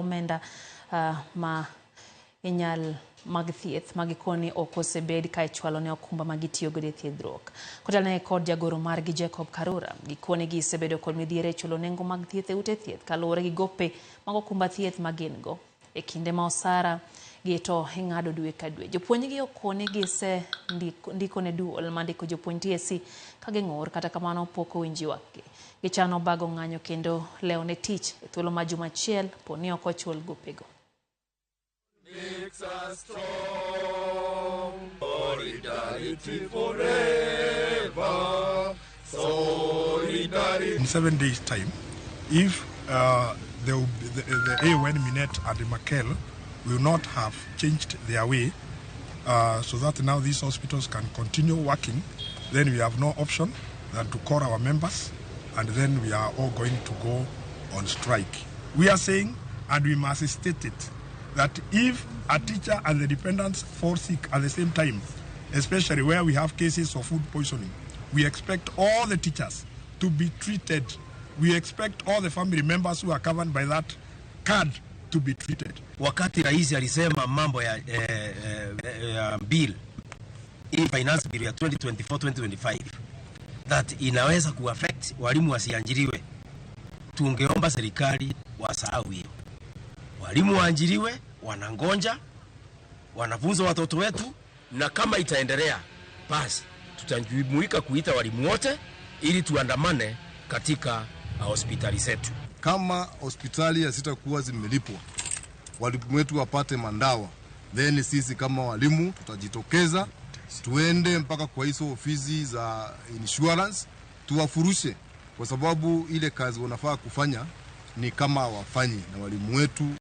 Omenda ma inyal mag thieth ma gikoni ok osebed ka ichwalo ne okumba ma gitiyo godo e thiedhruok. Kotelne kod jagoro margi Jacob Karura, gikoni gisebedo kod midhiero e chulo nengo mag thieth e ute thieth kaluwore gi gope mag okumba thieth ma gin go. E kinde ma osara gi to ing'ado dwe ka dwe. Jopuonj gi okoni gise ndiko ne duol mandiko jopuonj TSC ka ging'ur, kata kamano pok owinj ywakgi. Gichano bago ng'anyo kendo lewo ne tich e thuolo ma juma achiel po ni ok ochul gopego. Makes us strong. Solidarity forever. Solidarity. In 7 days' time, if the AON Minet and the Makel will not have changed their way, so that now these hospitals can continue working, then we have no option than to call our members, and then we are all going to go on strike. We are saying, and we must state it, that if a teacher and the dependents fall sick at the same time, especially where we have cases of food poisoning, we expect all the teachers to be treated. We expect all the family members who are covered by that card to be treated. Wakati rais alisema mambo ya bill, hii finance bill ya 2024-2025, that inaweza kuaffect walimu wasiajiriwe, tungeomba serikali wasahau hiyo. Walimu waajiriwe, wanangonja, wanafunza watoto wetu, na kama itaendelea basi tutajumuika kuita walimu wote ili tuandamane katika hospitali zetu. Kama hospitali hazitakuwa zimelipwa, walimu wetu wapate mandawa, then sisi kama walimu tutajitokeza tuende mpaka kwa hizo ofisi za insurance tuwafurushe, kwa sababu ile kazi wanafaa kufanya ni kama hawafanyi, na walimu wetu